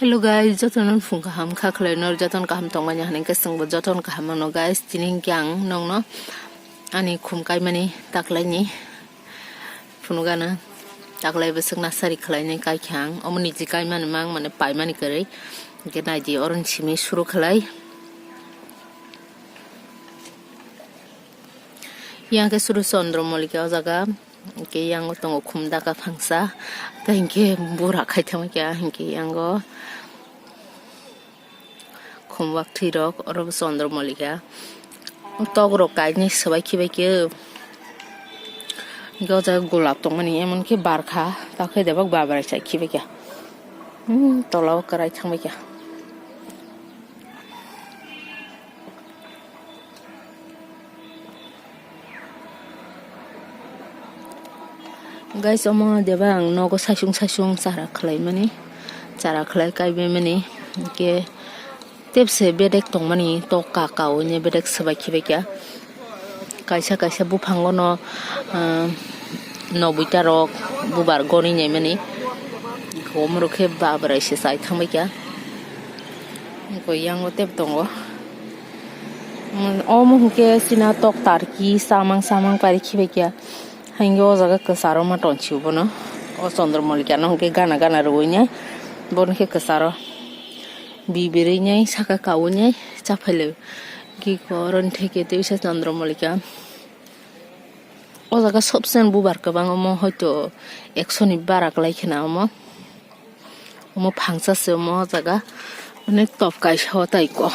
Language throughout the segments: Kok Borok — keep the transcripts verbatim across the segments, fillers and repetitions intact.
Hello guys, jotono phung kaham kha khlai no, jotono kaham tongmani hinwi khe chwngbo jotono kaham mano guys. Tini hwnkhe ang nokno ani khum kaimani taklaini phunukgana, taklai bwswk nasari khlainai kaikha ang, omo niji kaimani mang mane paimani kwrwi. Hwnkhe naidi oro ni simi suru khlai. Yang khe suru Chandra Mallika o jaga. Hwnkhe yango tongo khum daka phangsa, tei hwnkhe bura khai thangma khe, hwnkhe yango khum waktwi rok, oro bo Chandra Mallika. Tok rok kainwi swbai khibai khe, hwnkhe o jaga golap tongmani, emon khe barkha, takhe debak babrai chai khibai khe, hmm, tola o kwrai thangbai khe. Guys, omo deba ang nogo saisung saisung chara khlaimani, chara khlai kaibaimani, hwnkhe tepse bedek tongmani tok ka kaui ni bedek swbai khibai kha. Kaisa kaisa buphango no, ah, nobuita rok bubar goni nai mani, omorok khe babrai se chai thangbai kha. Hwnkhe yango tep tongo. Omo hwnkhe china tok tarki samang samang pari khibai kha. Hwnkhe o jaga kwcharo ma tonsi bono. O Chandra Mallika no hwnkhe gana gana rwui nai. Bono khe kwcharo bibirwi nai saka kaui nai chaphai lai. Kiko oro ni theke tei bisa Chandra Mallika. O jaga sobse bubar kwbang omo hoito ekso ni bara kwlai kheno omo. Omo phangsa se omo o jaga. Onek top kaisa o tai ko.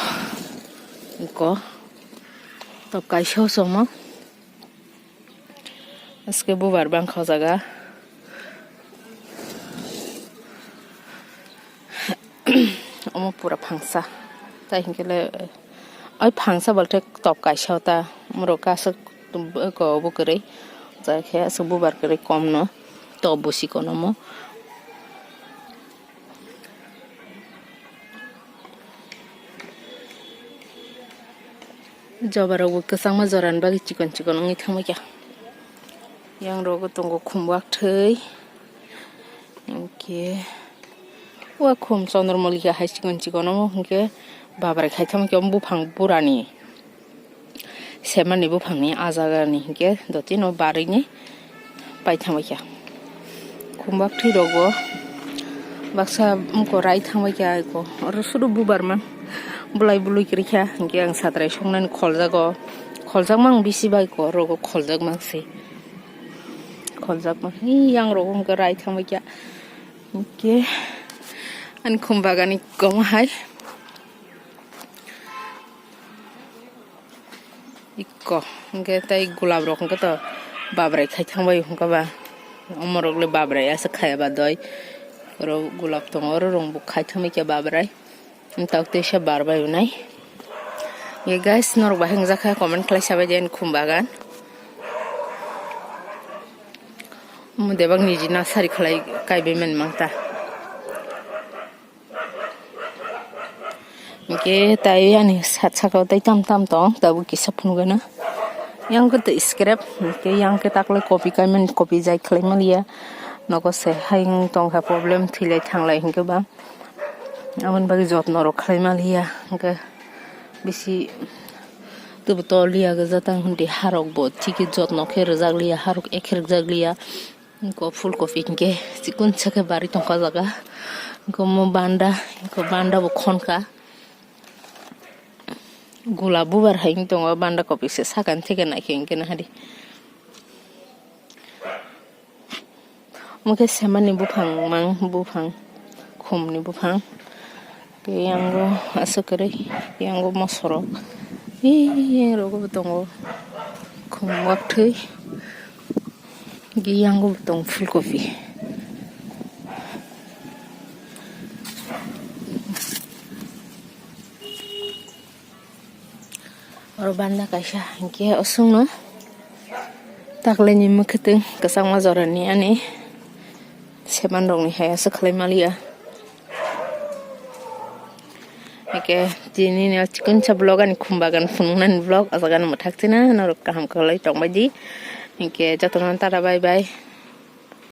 Ko. Top kaisa o se omo. Aske bubar bangkha o jaga. Omo pura phangsa. Tai hinkhe le, oi phangsa bolte top kaisa o ta. Omorok aswk ko bo kwrwi. O jaga khe aswk bubar kwrwi kom no. Top bo chikon omo. Joba rok bo kwchangma jora ni bagwi chikon chikon wngwi thangbai kha. Yang rogo tongo khum waktwi. Hinkhe wa khum Chandra Mallika hai chikon chikon omo hinkhe babrai khai thangbai kha omo buphang burani. Semani buphangni ah jagani hinkhe dotino barwini pai thangbai kha. Khum waktwi rokbo baksa wngkha rai thangbai kha eko. Oro sudu bubar mang bulai bului kwrwi kha hinkhe ang satrai songnani kholjago. Kholjak mang bisi bai ko rogo kholjak mang se. Kholjak mang. Hi yang rogo hinkhe rai thangbai kha. Hinkhe ani khum bagani komo hai. Ikko, hwnkhe tei gulab rok hwnkhe to babrai khai thangbai hwnkha ba. Omorok le babrai aswk khaya ba doi. Oro gulab tongo, oro rong bo khai thangbai khe babrai. Wng tok teisa barbai hwnwi. Ye guys, norok bai hwngjak kha comment khlai sabai di ani khum bagan. Omo debak niji nasari khlai kaibai mani mangta. Hwnkhe tai ani sat saka o tai tam tam tong, tabuk kisa phunugana. Yang khe twi scrap, hwnkhe yang khe taklai kopi kaimani, kopi jai khlai maliya. Nogo se hayung tongkha problem, thwilai thanglai hwnkhe ba. Aboni bagwi jotno rok khlai maliya, hwnkhe bisi tubu toliya gajatang hwndi harok bo thikhe jotno khe rwjakliya, harok ekhe rwjakliya. Ko phul kopi hinkhe chikon sa khe bari tongkha o jaga. Ko mo banda, ko banda bo khonkha. Gula bubar hai wng tongo, banda kopi se sakani theke naikhe hinkhe nahadi. Omo khe semani buphang mang, buphang khumni buphang. Tei yango aswk kwrwi, yango mosorok. Ee, rogo bo tongo khum waktwi. Tei yango bo tongo phul kopi. Oro banda kaisa hinkhe osongno taklaini mwkhwtwng kwchangma jorani ani semanrokni hai aswk khlai maliya. Hinkhe tini ni chikon sa vlog ani khum bagan phunuknani vlog o jaga no mwthak china norok kaham khe tongbai di. Hinkhe jotono tata bye bye.